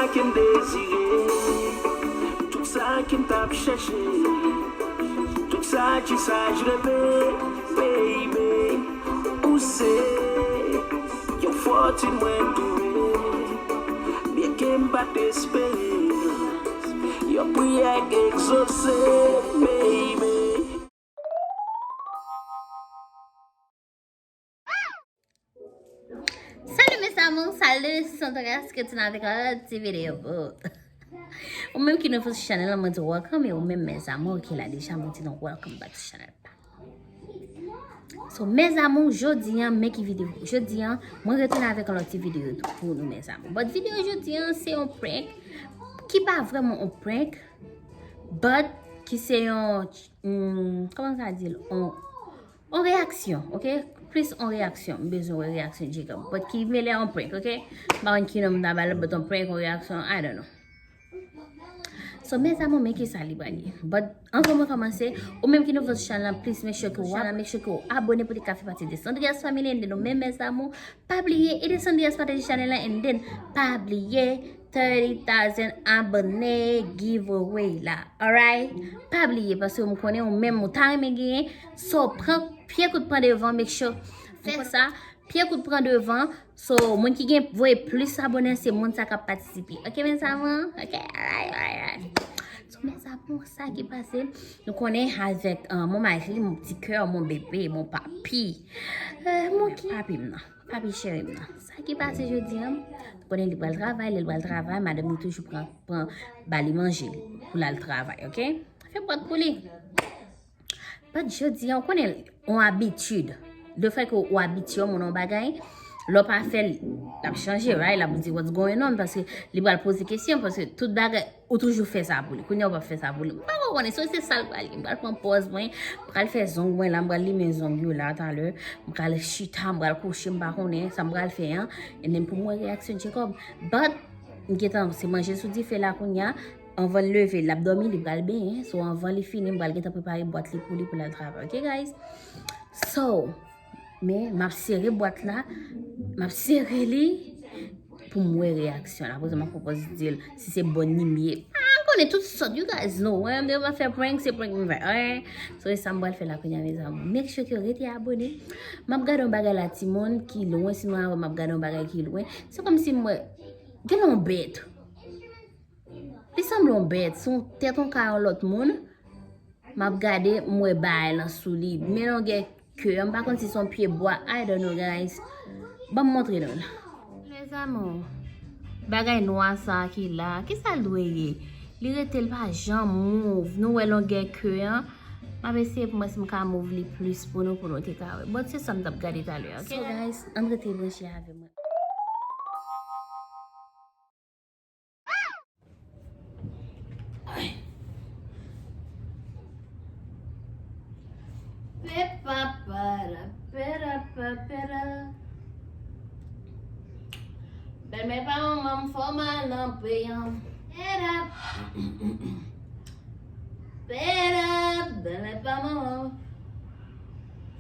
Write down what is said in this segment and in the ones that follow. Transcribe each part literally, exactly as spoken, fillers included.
Sa ke m dezire, tout sa ke m t ap chèche, tout sa ki sa j reve, baby. Ou se yon fòtin mwen twouve, byenke m pa t espere, yon priyè k egzose, baby. Salut mes amours, salut, se Sandra ki retounen avèk yon lòt ti videyo pou ou. Ou menm ki nouvo sou chanèl la, mwen di welcome, e ou menm mes amours ki la deja, mwen di nou welcome back to chanèl pa. So mes amours, jodi an, men ki videyo. Jodi an, mwen retounen avèk yon lòt ti videyo tou pou nou mes amours. But videyo jodi an, se yon prank ki pa vrèman yon prank, but ki se yon, hmm, kòman sa di l? Yon yon reyaksyon, ok? Plis yon reyaksyon. M bezwen wè reyaksyon Jacob. But ki mele a yon prank, ok? M pa konn ki non m ta ba l, but yon prank, yon reyaksyon, I don't know. So mes amours, men kisa li pral ye. But anvan mwen kòmanse, ou menm ki nouvo sou chanèl la, please make sure ke w, make sure ke w abone pou te ka fè pati de Sandrias Family, and then nou menm mes amours, pa bliye ede Sandrias pataje chanèl la, and then pa bliye thirty thousand abone giveaway la. Alright? Pa bliye, paske m konnen ou menm ou ta renmen genyen. So pran pye kout pran devan, make sure fè sa. Pye kout pran devan. So moun ki gen voye plis abone, se moun sa k ap patisipe. Ok mes amours? Ok, alright, alright, alright. So mes amours, sa ki pase, nou konnen avèk uh, mon mari, mon ti kè, mon bebe, mon papi, uh, mon ki papi m nan. Papi cheri m nan. Sa ki pase jodi an, nou konnen li pral travay, lè l pral travay, madanm li toujou pran, pran ba li manje pou l al travay, ok? Fè bwat pou li. But jodi an, ou konnen yon abitid. Lefètke ou abitye yon moun yon bagay, lè w pa fè l, l ap chanje, right? L ap di what's going on, paske li pral poze kesyon, paske tout bagay, ou toujou fè sa pou li. Kounye a ou p ap fè sa pou li. M pa ko konnen, so se sa l pral ye. M pral pran pòz mwen, m pral fè zong mwen la, m pral limen zong yo la talè. M pral chita, m pral kouche, m pa konnen sa m pral fè an. And then pou m wè reyaksyon Jacob. But, m gentan, se manje sou dife la kounye a. Anvan l leve, l ap dòmi, li pral benyen. So, anvan li fini, m pral gentan prepare bwat li pou li pou l al travay. Ok, guys? So, men, m ap sere bwat la. M ap sere li. Pou m wè reyaksyon l. Apre sa, m ap pwopòz di l si se bòn li m ye. Ah, m konnen tout sòt, you guys know. Wè, m devan fè prank, se prank m fè. Wè. So, e sa m pral fè la kounye a, mes amours. Make sure ke w rete abone. M ap gade yon bagay la, timoun, ki lwen. Si nou wè, m ap gade yon bagay ki lwen. Se kòmsi m wè, gen yon bèt. Li sanble yon bèt. Se yon tèt yon ka yon lòt moun. M ap gade, m wè bagay lan sou li. Men longè ke an, m pa konn si se yon pye bwa. I don't know, guys. Ban m montre nou l. Mes amours, bagay nwa sa ki la, kisa l dwe ye? Li rete, l pa janm move. Nou wè longè ke an. M ap eseye pou m wè si m ka move li plis pou nou, pou nou te ka wè. But se sa m t ap gade talè, ok? So, guys, ann rete branche avè mwen. Pepa para, pera pa pera. Bèlmè pa manman m fò m al nan peyi an. Pera, pera, bèlmè pa manman m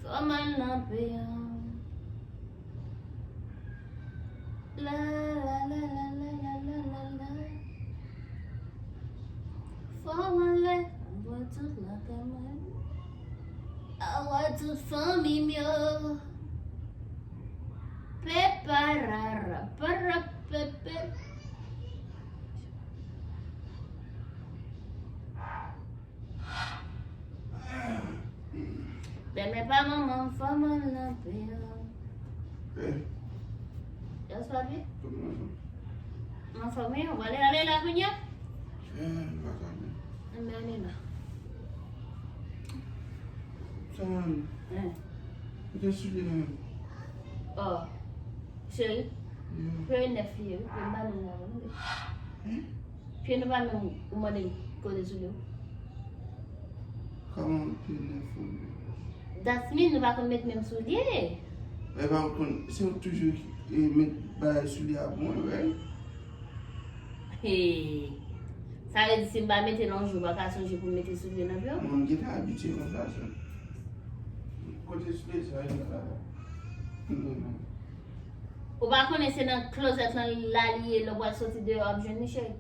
fò m al nan peyi an. La, la, la. Fò m ale, anba tout lakay mwen. Awa tout fanmi m yo. Pepa rara, para pepe. Bèlmè pa manman m fò m al nan peyi an. Eh. Yes, papi? Kòman w ye? M anfòm, wi. Ou pral ale la kounye a? Eh, m pa ka menm. Enben, ale la. Sa va menm? Eh. Kote soulye la menm? Oh. Cheri, pye nèf li ye, wi, pye m pa menm la, non. Pye nou pa menm, ou mande m kote soulye w. Kòman pye nèf ou ye? That mean nou pa konn met menm soulye. E pa konn, se ou toujou ki, e, met bagay soulye a pou mwen, right? Hey. Sa vle di si m pa mete l yon jou, ou pa ka sonje pou m mete soulye nan pye w? Mwen, m gentan abitye konsa, sa. Kote soulye sa ye la? Non, non. Ou pa konnen se nan klozèt lan la li ye, lè w pral soti deyò w ap jwenn li, cheri.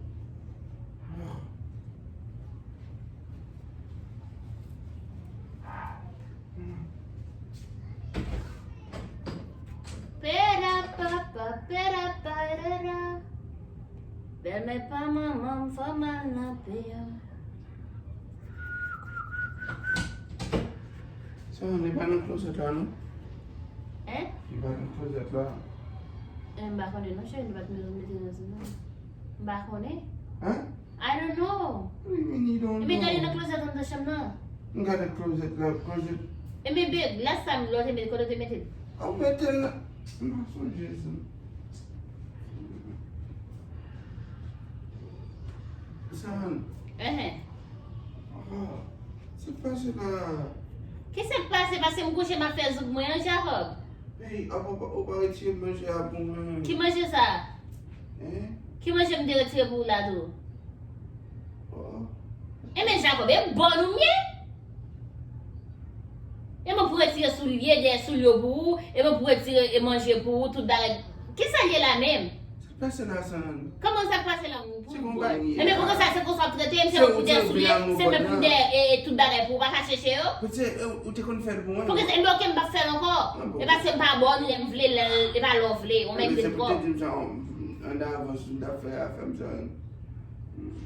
Pera papa, pera parara. Bèlmè pa manman m, fò m al nan peyi m. Sa, li pa nan klozèt la, non? Hein? Li pa nan klozèt la. Eh, m pa konnen non, cheri, nou pa t mete nan sou non. M pa konnen. Hein? I don't know. What do you mean you don't know? Ebyen, gade nan klozèt anndan chanm nan. M gade klozèt la, klozèt. Ebyen, be, last time, lè w te mete, kote w te mete l? Ah, ou mete l la. M pa sonje sa. Sa. Enhen. Ah, sa k pase la? Kisa k pase? Paske m kouche, m ap fè zouk mwen an, Jacob. Hey, apa ou pa, ou pa retire manje a pou mwen? Ki manje sa? Hein? Ki manje m te retire pou ou la tou? Oh. Enben, Jacob, e bòn ou m ye? E mwen pou retire soulye, dèyè soulye w pou ou, e mwen pou retire e manje pou ou, tout bagay. Kisa l ye la menm? Sa k pase la, San? Kòman sa k pase la? Se bon bagay. Ebyen, poukisa se konsa w ap trete m? Se mwen pou dèyè soulye, se mwen pou dèyè e, e tout bagay pou ou, pa ka chèche yo? Poutèt, e, ou te konn fè l pou mwen. Poukisa, ebyen, oke, m p ap fè l ankò. Ah, bon. E pa se m pa ba w li lè m vle, lè, e pa lè w vle, ou mèt vle twòp. Se pou te di m sa, an, an avans, m t ap fè afè m sa.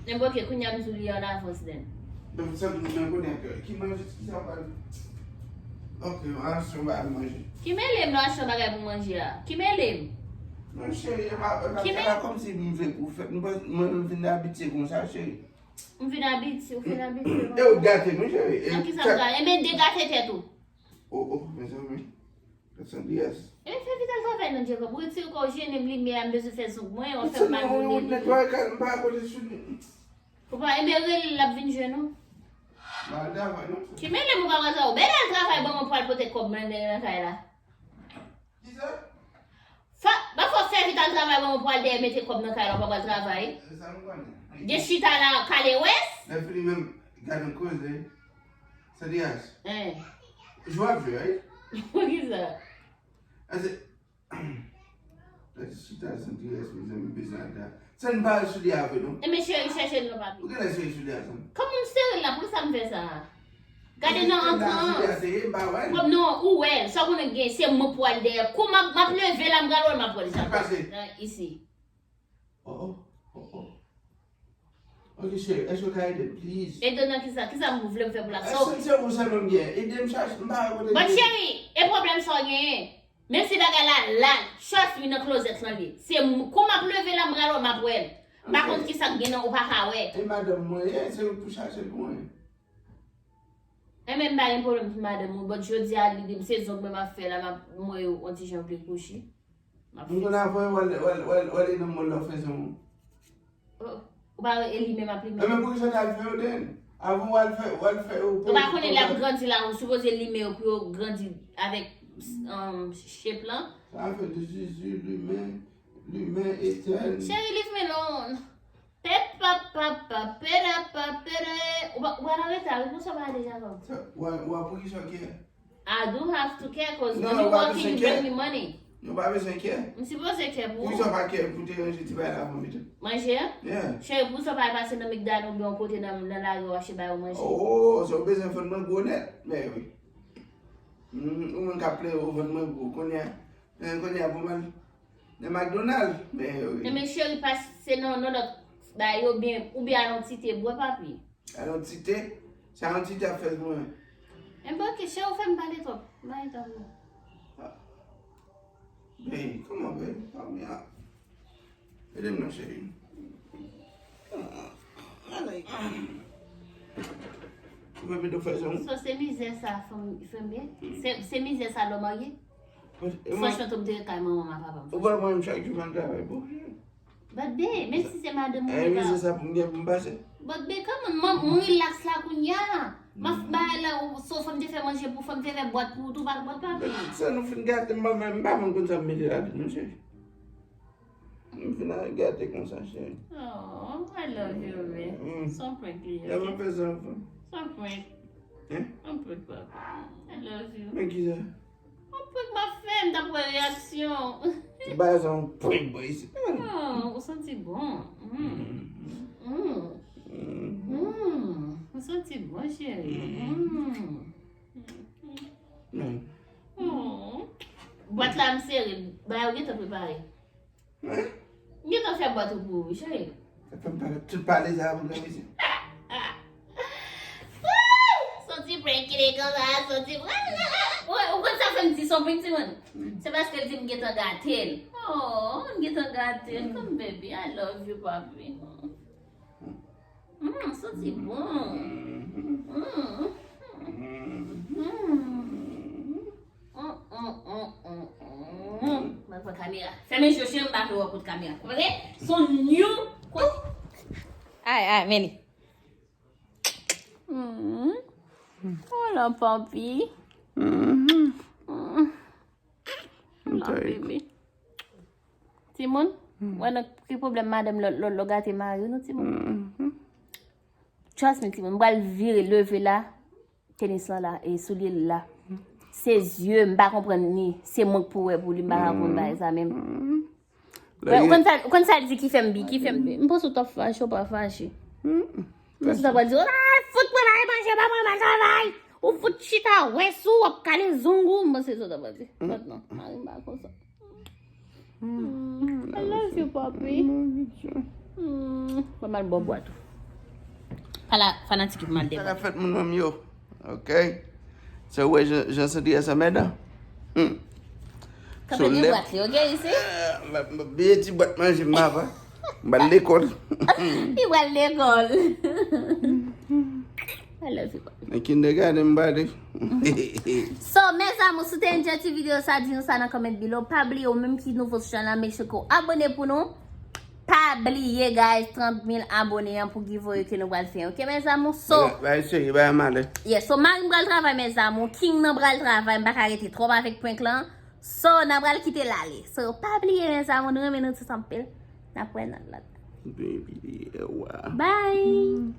Ebyen, oke, kounye a m di w li an avans, then. Donk, sa, m konnen ki manje, ki sa w pral. Ok, achte yon bagay pou manje. Ki mele m nan achte yon bagay pou manje a? Ki mele m? Non, cheri, e pa, e pa, e pa kòmsi m vle pou fè, m pa, mwen menm vin abitye konsa, cheri. M vin abitye, ou vin abitye konsa. E ou gate m, wi, cheri. Nan kisa m gate? Enben, degate tèt ou. Oh, oh, mezanmi. San Andreas. Enben, fè vit al travay non, Jacob. Retire kò w, jennen m, limyè a, m bezwen fè zong mwen, w ap fè m mal. Ou netwaye kay, m pa kote sou li. Ou pa, enben, rele l, l ap vin jwenn ou. Ba, travay, non? Ki mele m ou pa pral travay? Ou bèl al travay, ban mwen pral pote kòb mwen nan kay la. Kisa? Fò, ba fò fè vit al travay, ban mwen pral dèyè mete kòb nan kay la, ou pa pral travay. Se sa m konnen. Gen chita la, kalewès? Lè fini menm, gade yon koze. San Andreas. Hein. Jwe ap jwe, wi. Poukisa? Ase, Gade chita San Andreas, mezanmi, bezwen al da. San pa al sou li a vre, non. Enben, cheri, chèche l non, papi. Ou genlè sere sou li a, San. Kòman m sere l la? Poukisa m fè sa? Gade nan antran an. Kòm non, ou wè l, sa w konnen gen, se mwen pou al dèyè. Kou m ap, m ap leve la, m pral wè l, m ap wè l, Jacob. Nan isi. Oh, oh, oh, oh. Ok, cheri, èske w ka ede m, please? Ede w nan kisa? Kisa m vle m fè pou la? Èske se ou sèlman m gen? Ede m chache, m pa wè kote m ye. But cheri, e pwoblèm sa w genyen? Menm si bagay la la, trust me, nan klozèt lan li ye. Se m, kou m ap leve la, m pral wè, m ap wè l. M pa konn kisa k gen nan, ou pa ka wè. E madanm mwen ye, se ou pou chache l pou mwen. Enben, m pa gen pwoblèm pou madanm ou, but jodi a, li di m se zong mwen m ap fè la, m ap, m wè yo yon ti jan pli kouchi. M ap fè. M konn avan w al, w al, w al, w al nan mòl la, w fè zong ou. Oh, ou pa wè e limen m ap limen? Enben, poukisa w t al fè yo then? Avan w al fè, w al fè yo. Ou pa konnen lè y ap grandi la, ou sipoze limen yo pou yo grandi avèk, um, shape lan. Sa fè de Jezi, limen, limen, etèn. Cheri, leave me alone. Pe pa pa pa, pe ra pa, pe re. Ou pa, ou pa nan reta, wi, poukisa w pa ale, Jacob? Sa, w a, w a, poukisa w kè? I do have to care, 'cause when you working, you bring me money. Non, ou pa bezwen kè. M sipoze kè pou ou. Poukisa w pa kè pou te ranje ti bagay la pou mwen pito? Manje a? Yeah. Cheri, poukisa w pa pase nan McDonald's oubyen yon kote nan, nan lari w achte ba yo manje? Oh, so ou bezwen vann mwen gwo nèt? Men wi. Mm, ou menm k ap plenyen ou vann mwen gwo. Kounye a, eh, kounye a pou m al nan McDonald's? Men wi. Enben cheri, pase nan, nan lòt bagay yo byen, oubyen al yon ti te bwè, papi. Al yon ti te? Sa yon ti te ap fè pou mwen? Enben, oke, cheri, ou fè m pale twòp. M pa gen tan pou ou. Ah. Babe, come on, babe. Help me out. Ede m non, cheri. Ah, alright. Ou pa vle fè sa, non? So, se mizè sa, fanm, fanm ye? Se, se mizè sa, lè w marye? Franchman, tou m te ret kay manman m ak papa m. Ou pa wè m chak jou m al travay, bro? But babe, menm si se madanm ou, eh, mizè sa pou m gen pou m pase. But babe, come on, m, m relax la kounye a. M ap bay la, ou, so fò m te fè manje pou, fò m te fè bwat pou ou tou, pa, pa, pa, babe. Sa nou fin gate, m pa, m pa menm konn sa m mete ladan, non, cheri. M fin gate konsa, cheri. Oh, I love you, babe. Mm. Se yon prank li ye, ok? Lè m ap fè sa, anfen. Se yon prank. Hein? Yon prank, papa. I love you. Men kisa? Yon prank m ap fè, m t ap wè reyaksyon w. Ti bagay sa yon prank boy isit. Oh, ou santi bon. Mm. Mm. Mm. Ou santi bon, cheri. Mm. Mm. Oh. Bwat la m sere. Bagay ou gentan prepare. Hein? M gentan fè bwat ou pou ou, cheri. Sa fè m pale tout pale sa pou granmesi. Soti prank li konsa, soti prank. Ou, ou konn sa fè m di son prank, timoun? Se paske l di m gentan gate l. Oh, m gentan gate l. Come, baby, I love you, papi. Mm, soti bon. Mm. Mm. Mm, mm, mm, mm, mm. Mwen pran kamera. Fèmen je w, cheri, m pa vle wè w kot kamera. Konprann? Son new kot. Ay, ay, men li. Mm. Hola, papi. Mm. Hola, baby. Timoun, wè nan ki pwoblèm madanm lòt, lòt, lòt gate mari w, non, timoun. Trust me, timoun, m pral vire leve la. Tenis lan la, e soulye l la. Se zye, m pa konprann li. Se mwen k pou wè pou li, m pa ka konn bagay sa menm. Wè, ou konn sa, ou konn sa l di ki fè m bi, ki fè m bi. M panse w t ap fache, w pa fache. M panse w t ap di, "Ah, fout mwen bay manje, ba mwen, m al travay." Ou fout chita, wè sou, w ap kale zong ou. M panse sa w t ap di. But non, mari m pa konsa. Mm, I love you, papi. Mm, mwen mal bò bwat ou. Pala fanatik yo mal de. Sa ka fèt, moun mwen yo. Ok. Se ou wè jan, jan santi a sa mèd an. Hmm. Kanpe byen bwat li, ok, isi? M ap byen ti bwat manje m ava. M al lekòl. Li pral lekòl. I love you, papi. Nan kindergarten m pale. So, mes amours, si w te enjoy ti videyo sa, di nou sa nan comment below. Pa bliye, ou menm ki nouvo sou chanèl la, make sure ke w abone pou nou. Pa bliye, guys, trant mil abone an pou giveaway ke nou pral fè, ok, mes amours? So, bagay serye, bagay malè. Yeah, so, mari m pral travay, mes amours. King nan pral travay, m pa ka rete twòp avèk prank lan. So, n a pral kite l ale. So, pa bliye, mes amours, nou renmen nou tous anpil. N ap wè nan lòt. Baby, ewa. Bye.